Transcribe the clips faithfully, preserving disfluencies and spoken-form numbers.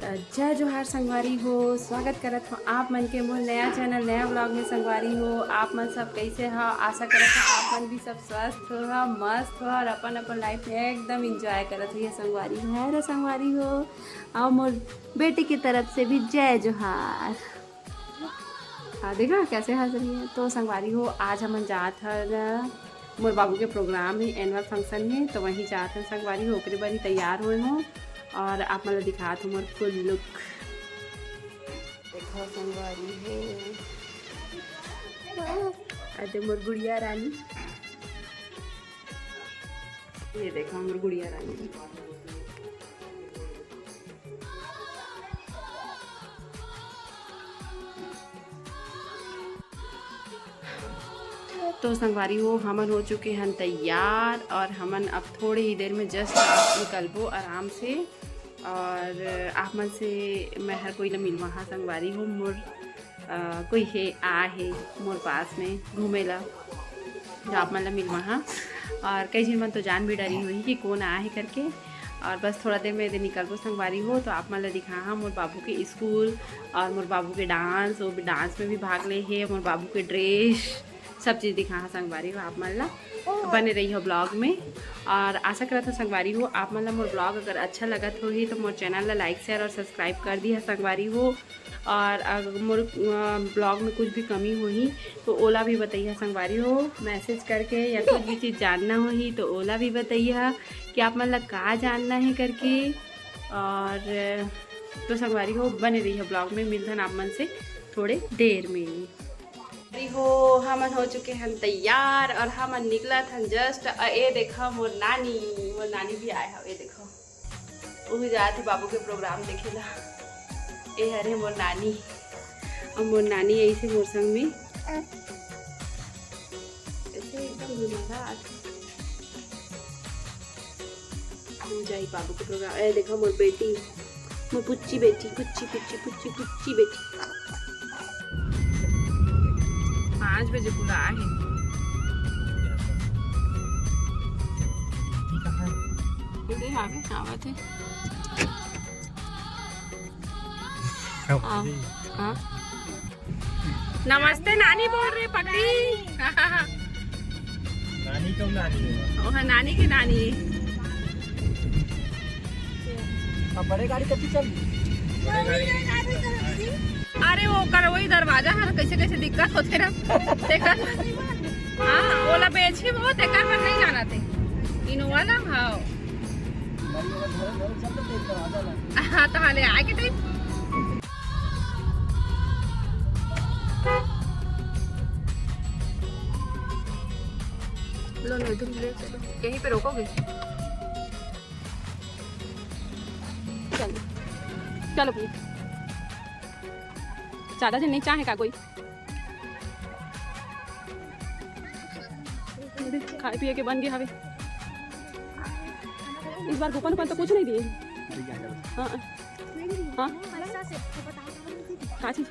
जय जोहार संगवारी हो, स्वागत करत हो आप मन के मोर नया चैनल, नया व्लॉग में। संगवारी हो, आप मन सब कैसे हो? आशा करत हो आप मन भी सब स्वस्थ हो, मस्त हो और अपन अपन लाइफ में एकदम एंजॉय करत हो। संगवारी हो, है रे संगवारी हो, और मोर बेटी की तरफ से भी जय जोहार। हाँ, देखा कैसे हंस रही है। तो संगवारी हो, आज हमन जात हन, मोर बाबू के प्रोग्राम है, एनुअल फंक्शन है, तो वहीं जात हन संगवारी हो, ओकरे बर ही तैयार होए हो और आप मन ला दिखात हो मोर फुल लुक। देखो संगवारी हो, अरे मोर गुड़िया रानी, ये देखो मोर गुड़िया रानी। तो संगवारी हो, हमन हो चुके हन तैयार और हमन अब थोड़े ही देर में जस्ट निकलबो आराम से। और आप मन से मैं हर कोई ला मिलवाहा संगवारी हो, मोर अ, कोई हे आ हे मोर पास में घूमे ला, जो आप मन ला मिलवाहा। और कई झन मन तो जान भी डरी होही कि कौन आ हे करके। और बस थोड़ा देर में एदे निकलबो संगवारी हो, तो आप मन ला दिखाहा मोर बाबू के स्कूल और मोर बाबू के डांस, वो भी डांस में भी भाग ले हे, मोर बाबू के ड्रेस, सब चीज़ दिखाहा संगवारी हो आप मन ला। बने रही हो ब्लॉग में और आशा करत हो संगवारी हो आप मन ला मोर ब्लॉग अगर अच्छा लगत होही तो मोर चैनल ला लाइक, शेयर और सब्सक्राइब कर दिहा संगवारी हो। और अगर मोर अ, ब्लॉग में कुछ भी कमी होही तो ओला भी बतैया संगवारी हो, मैसेज करके, या कुछ भी चीज़ जानना होही तो ओला भी बतैया कि आप मन ला का जानना है करके। और तो संगवारी हो बने रही है ब्लॉग में, मिलथन आप मन से थोड़े देर में। अरे हो, हमन हो चुके हन तैयार और हमन निकलत हन जस्ट। अ, ए देखा मोर नानी, मोर नानी भी आए हवे, ए देखो, वो भी जात हे बाबू के प्रोग्राम देखे ला। ए हरे मोर नानी, अब मोर नानी ऐसे मोर संग में ऐसे एकदम घुमाला आथे। हम जाई बाबू के प्रोग्राम। ए देखो मोर बेटी, मोर पुच्ची बेटी, पुच्ची, पुच्ची, पुच्ची, पुच्ची बेटी। पाँच बजे बुला हे। ये कहाँ है? ये हावे, आवत हे। हाँ, हाँ। नमस्ते नानी बोल रहे पगली। नानी कम नानी होगा। ओह, नानी के नानी। अब बड़े गाड़ी कब चल? अरे वो कर वही दरवाजा है, कैसे कैसे दिक्कत होते ना। तेकर, हाँ, ओला बेची वो, तेकर पर नहीं जाना थे। इनोवा ना, हाँ। हाँ, तो हाले आए के टाइम। लो ना, इधर ले चलो। यहीं पे रोकोगे? चलो, चलो भैया। ज्यादा जन नहीं चाहे का कोई? खाए पिए के बन गए हवे। इस बार कूपन, कूपन तो कुछ नहीं दिए। हाँ, हाँ। का चीज?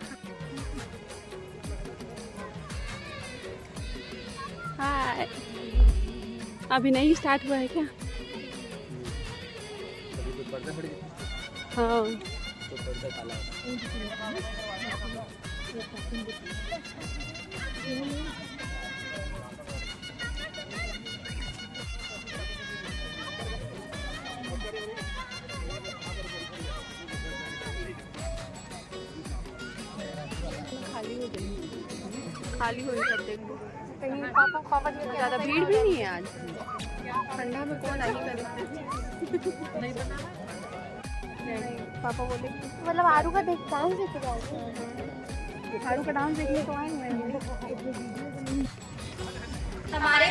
हाय। अभी नहीं स्टार्ट हुआ है क्या? अभी तो पर्दा पड़ गया। हाँ। तो पर्दा काला है। खाली हो गई, खाली हो गई सब, देख लो। कहीं पापा, पापा जी के ज़्यादा भीड़ भी नहीं है आज। ठंडा में कौन आई करे? नहीं पता। नहीं, पापा बोले कि मतलब आरू का देख, डांस देख के जाओगे? आरू का डांस देखने को आए हुए हैं।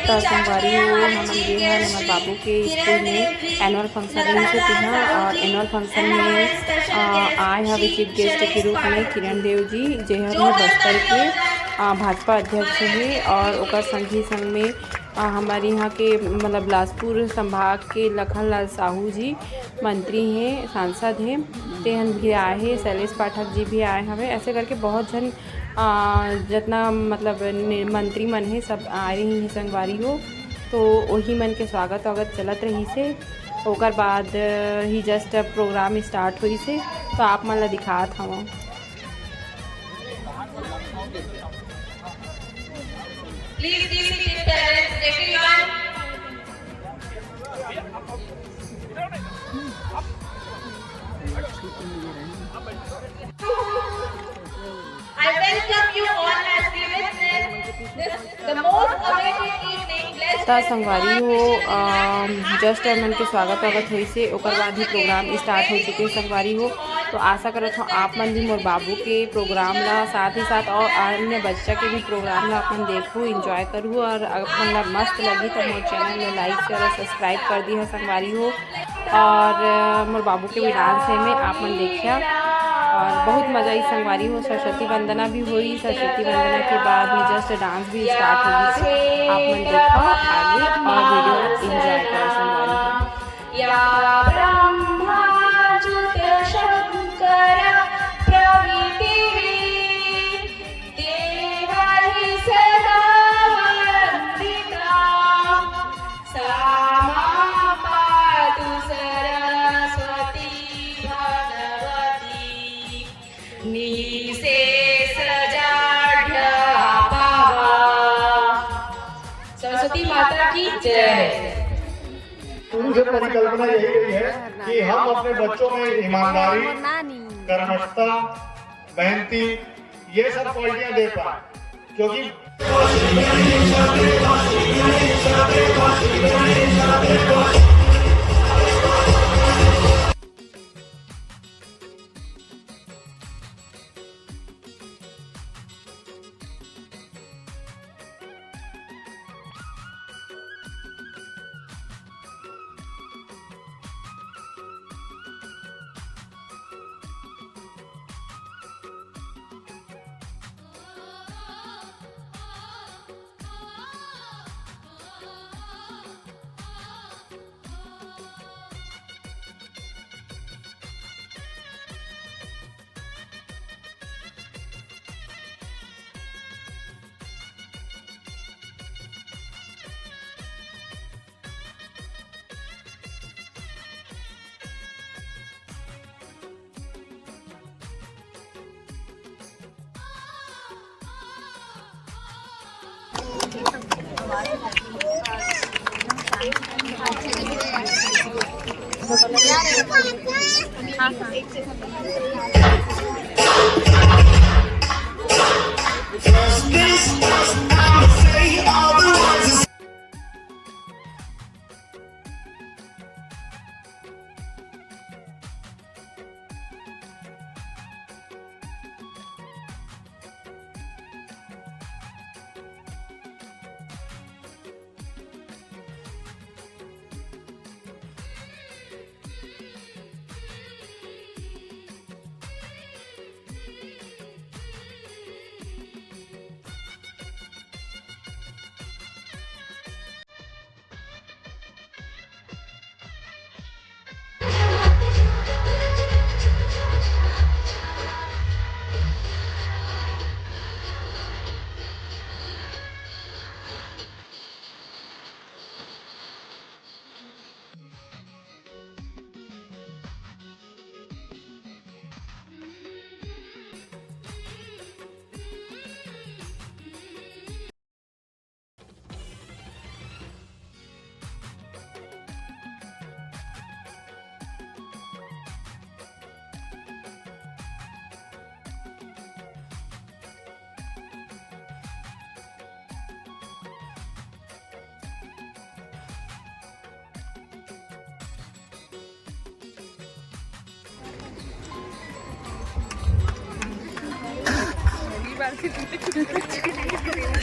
तो संगवारी हो, हमन गे हन हमर बाबू के स्कूल में एनुअल फंक्शन रहिस हे तिहा, और एनुअल फंक्शन में, अ, आए हवे चीफ गेस्ट के रूप में किरण देव जी, जे हर बस्तर के, अ, भाजपा अध्यक्ष हे, और ओकर संगी संग में, अ, हमर यहाँ के मतलब बिलासपुर संभाग के लखन लाल साहू जी मंत्री हे, सांसद हे, तेहन भी आए हे, शैलेश पाठक जी भी आए हवे। ऐसे करके बहुत झन, अ, जतना मतलब ने-, मंत्री मन हे, सब आए रही हे संगवारी हो, तो ओही मन के स्वागत वागत चलत रहिस हे। ओकर बाद ही just अब program start होइस हे, तो आप मन ला दिखात हवं। Please be seated, parents, everyone. I welcome you all as we witness this, the most awaited evening, blessed त संगवारी हो, अ, just हमन के स्वागत वागत होइस हे, ओकर बाद ही program start हो चुके हे संगवारी हो। तो आशा करत हूँ आप मन भी मोर बाबू के program ला, साथ ही साथ और अन्य बच्चा के भी program ला आप मन देखू, enjoy करू और आप मन ला मस्त लगी तो मोर channel ला like, share और subscribe कर दिहा संगवारी हो। और, अ, मोर बाबू के भी dance हे में आप मन देखिया और बहुत मजा आई संगवारी हो। सरस्वती वंदना भी हुई, सरस्वती वंदना के बाद में just dance भी start हो गई से। आप मन देखो आगे और video enjoy करो संगवारी हो। या ब्रह्मा जुत शंकर प्रभृति देवहि सदा वंदिता। सा मां पातु सरस्वती भगवती निशेष जाड्यापहा। सरस्वती माता की जय। शुरू से परिकल्पना यही रही है कि हम अपने बच्चों में ईमानदारी, कर्मठता, मेहनती, ये सब क्वालिटियां दे पाए, क्योंकि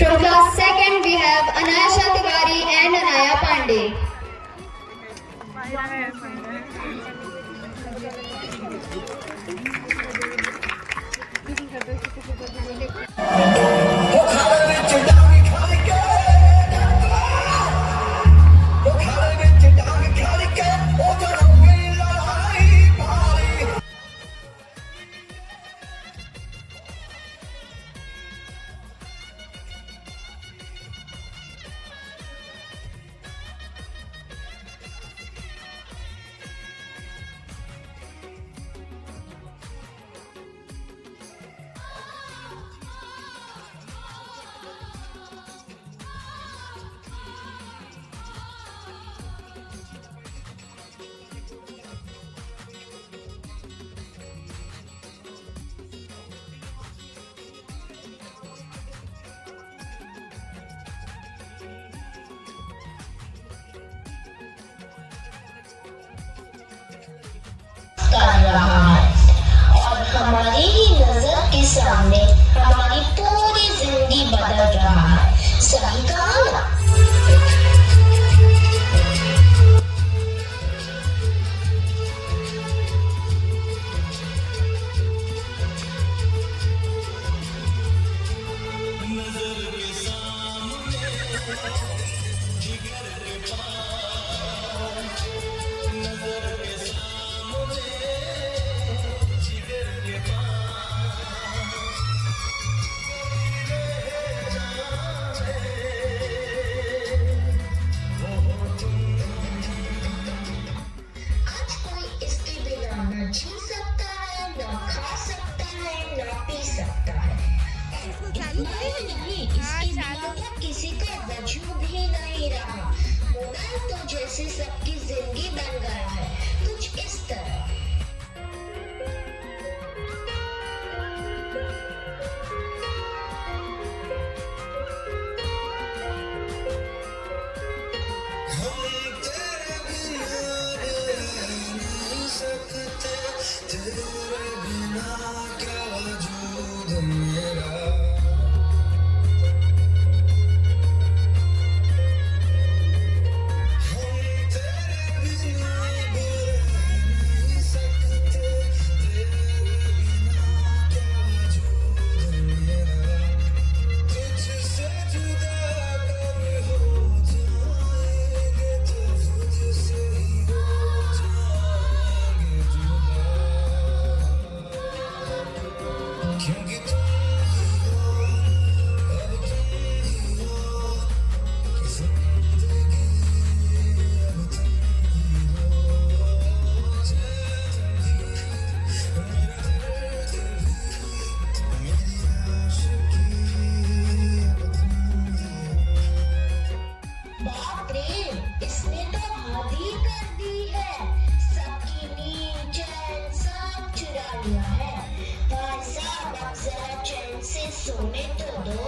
From class second, we have Anayasha Tiwari and Anaya Pandey. सामने हमारी पूरी जिंदगी बदल रहा है। सही कहा ना? आज कोई इसके बिना ना जी सकता है, ना खा सकता है, ना पी सकता है। इतना ही नहीं, इसके बिना तो किसी का वजूद ही नहीं रहा। मोबाइल तो जैसे सबकी जिंदगी बन गया है, कुछ इस तरह। बाप रे, इसने तो हद ही कर दी है। सबकी नींद चैन सब चुरा लिया है। भाई साहब, अब जरा चैन से सोने तो दो।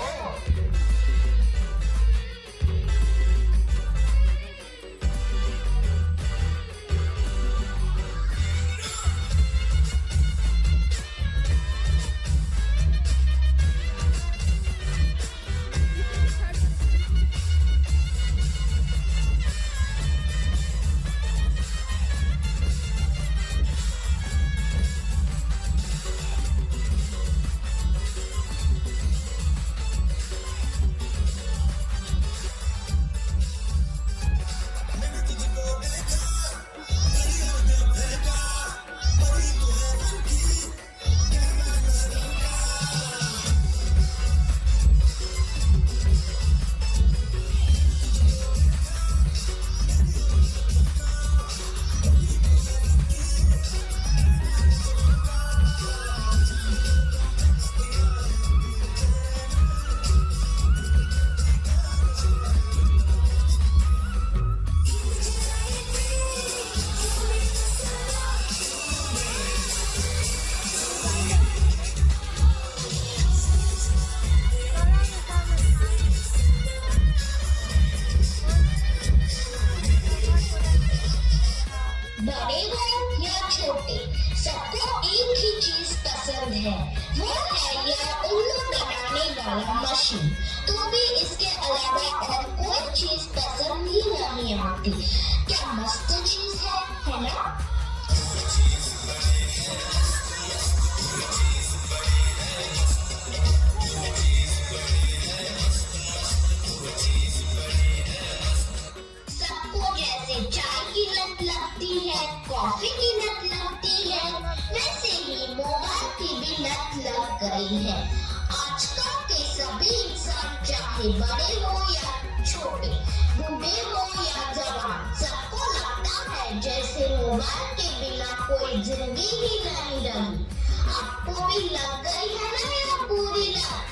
बड़े हो या छोटे, सबको एक ही चीज पसंद है, वो है यह उल्लू बनाने वाला मशीन। तो भी इसके अलावा और कोई चीज पसंद ही नहीं आती। क्या मस्त चीज है, है ना? सबको जैसे चाय की लत लगती है, कॉफी की लत लगती है, वैसे ही मोबाइल की भी लत लग गई है। आजकल के सभी इंसान, चाहे बड़े हो या छोटे, बूढ़े हो या जवान, सबको लगता है जैसे मोबाइल के बिना कोई जिंदगी ही नहीं रही। आपको भी लग गई है ना यह पूरी लत?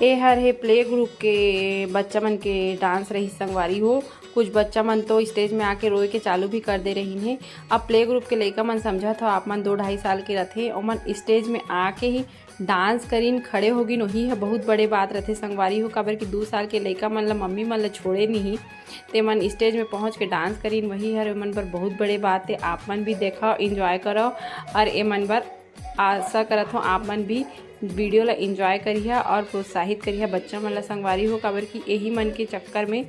ए हर हे प्ले ग्रुप के बच्चा मन के डांस रहिस संगवारी हो। कुछ बच्चा मन तो स्टेज में आके रोए के चालू भी कर दे रहिन हे। अब प्ले ग्रुप के लइका मन समझत हो, आप मन दो ढाई साल के रथे, ओमन स्टेज में आके ही डांस करिन, खड़े हो गिन, वही ह बहुत बड़े बात रथे संगवारी हो, काबर कि दू साल के लइका मन ल मम्मी मन ल छोड़े नहीं, ते मन स्टेज में पहुंच के डांस करिन, वही हर एमन बर बहुत बड़े बात है। आप मन भी देखो, एंजॉय करो, और एमन बर आशा करत हो आप मन भी वीडियो ला एंजॉय करिहा और प्रोत्साहित करिहा बच्चा मन ला संगवारी हो, काबर कि यही मन के चक्कर में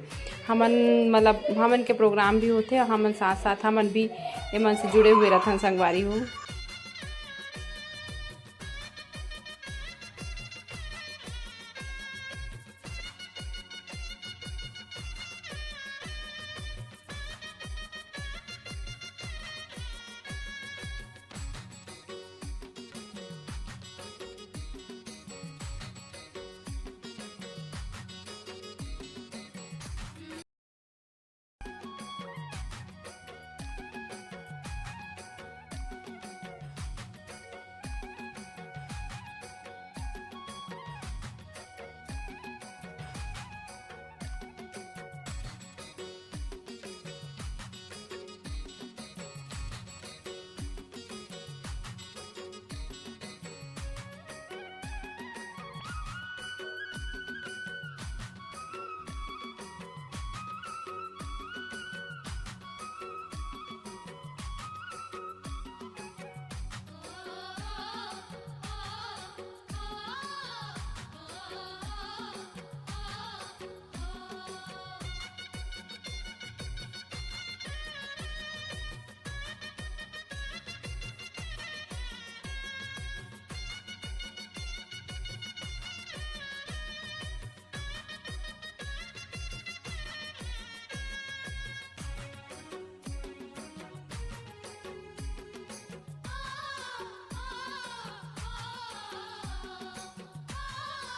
हमन, मतलब, हमन के प्रोग्राम भी होथे और हमन साथ साथ हमन भी एमन से जुड़े हुए रथन संगवारी हो।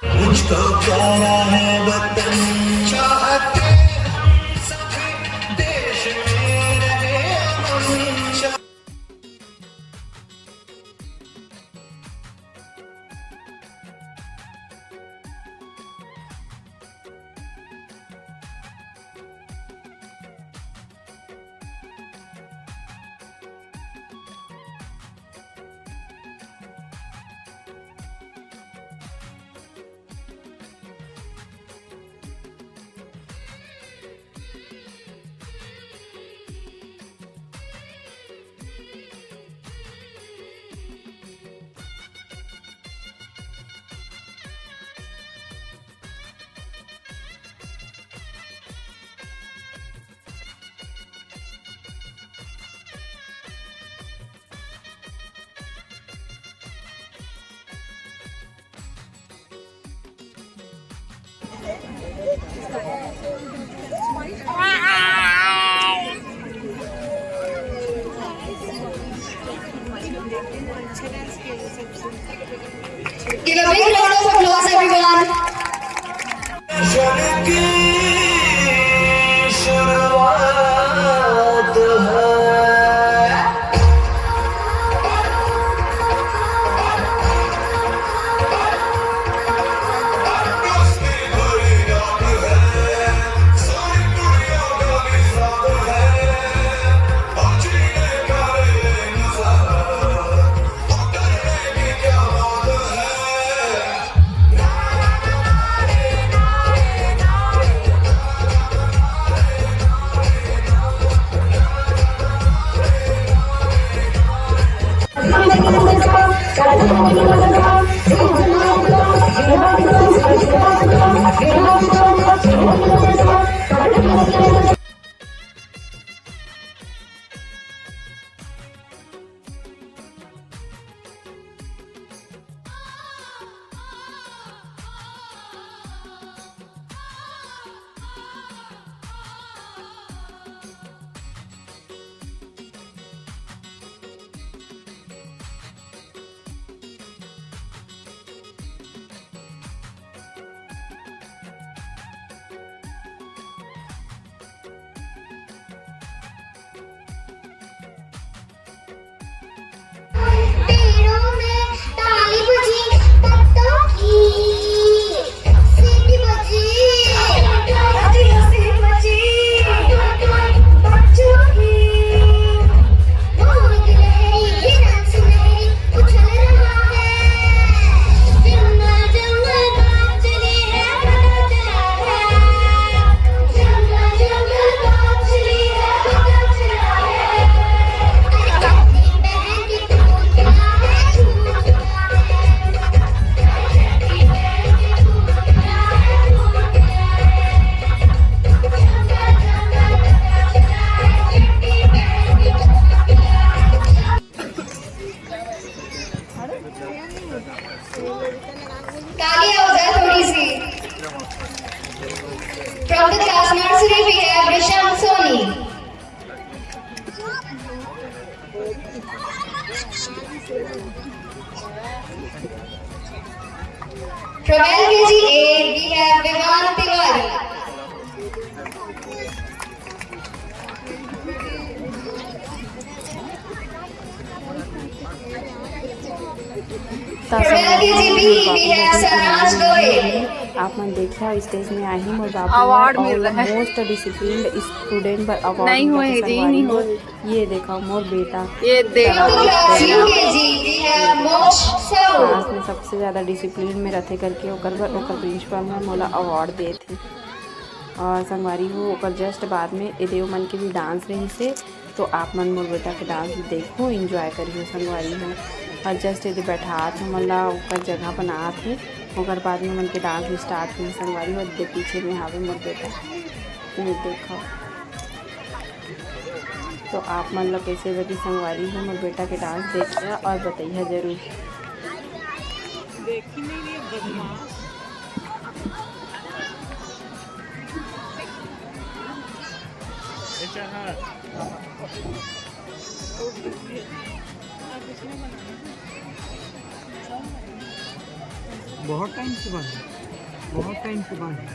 मुझको प्यारा है वतन, चाहते हम सभी देश में रहे अमन। Give a big round of applause, everyone. From L K G A, we have Vivan Tiwari. आप मन देखिया, स्टेज में आही मोर बाबू award मिल रहा है। Most disciplined student बर award नहीं हुए जी, नहीं हुए। ये देखा मोर बेटा, ये देखो। Class में सबसे ज्यादा डिसिप्लिन में रथे करके ओकर बर ओकर प्रिंसिपल में मोला अवार्ड दे थे। और संगवारी हो, ओकर जस्ट बाद में ए देव मन के भी डांस रही से, तो आप मन मोर बेटा के डांस देखो, एंजॉय करियो संगवारी हो। और जस्ट एदे बैठात हो, मोला ओकर जगह बनात हे, ओकर बाद में मन के डांस स्टार्ट होही संगवारी हो। दे पीछे में हावे मोर बेटा, ये देखो। तो आप मन ला कैसे लगी संगवारी हो मोर बेटा के डांस देखिया और बताइया जरूर। देखी नहीं रही बदमाश। बहुत टाइम से बंद है, बहुत टाइम से बंद है।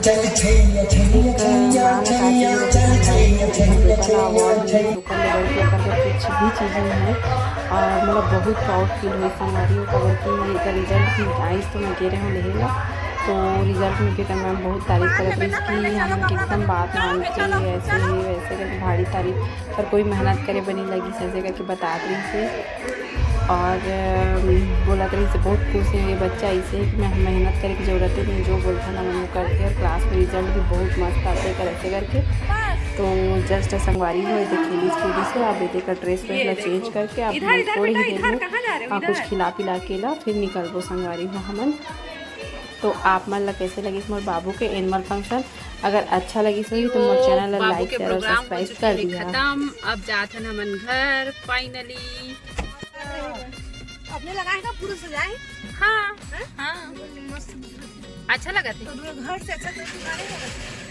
चल छैया, छैया, छैया, छैया, चल छैया, छैया, छैया, छैया। कुछ भी चीज़ें हैं और मतलब बहुत proud feel हुई संगवारी हो, काबर कि एकर result भी आइस तो मैं गे रहे हूँ लेहे ला। तो result में भी एकर मैम बहुत तारीफ करत रहिस कि हमन के एकदम बात मान के ऐसे ही वैसे करके भारी तारीफ, पर कोई मेहनत करे बर नइ लगिस ऐसे करके बतात रहिस हे। और अम, बोलत रहिस हे बहुत खुश हे ये बच्चा, ऐसे है कि मैं मेहनत करे की जरूरत ही नहीं, जो बोलता ना वो करते। और class में result भी बहुत मस्त आते कर ऐसे करके। तो just संगवारी हो, ये देखिए इस पूरी से आप ये देखा dress वेस ला change करके आप थोड़ी ही देर में, हाँ, कुछ खिला पिला के ला फिर निकलबो संगवारी हो हमन। तो आप मन ला कैसे लगिस मोर बाबू के annual function? अगर अच्छा लगिस होही तो मोर channel ला like, share और subscribe कर दिहा। खत्म, अब जाथन हमन घर finally। अपने लगाए ना पूरा सजाए। हाँ, हैं? हाँ। मस्त। अच्छा लगा थे। तो घर से अच्छा तो तुम्हारे लगा।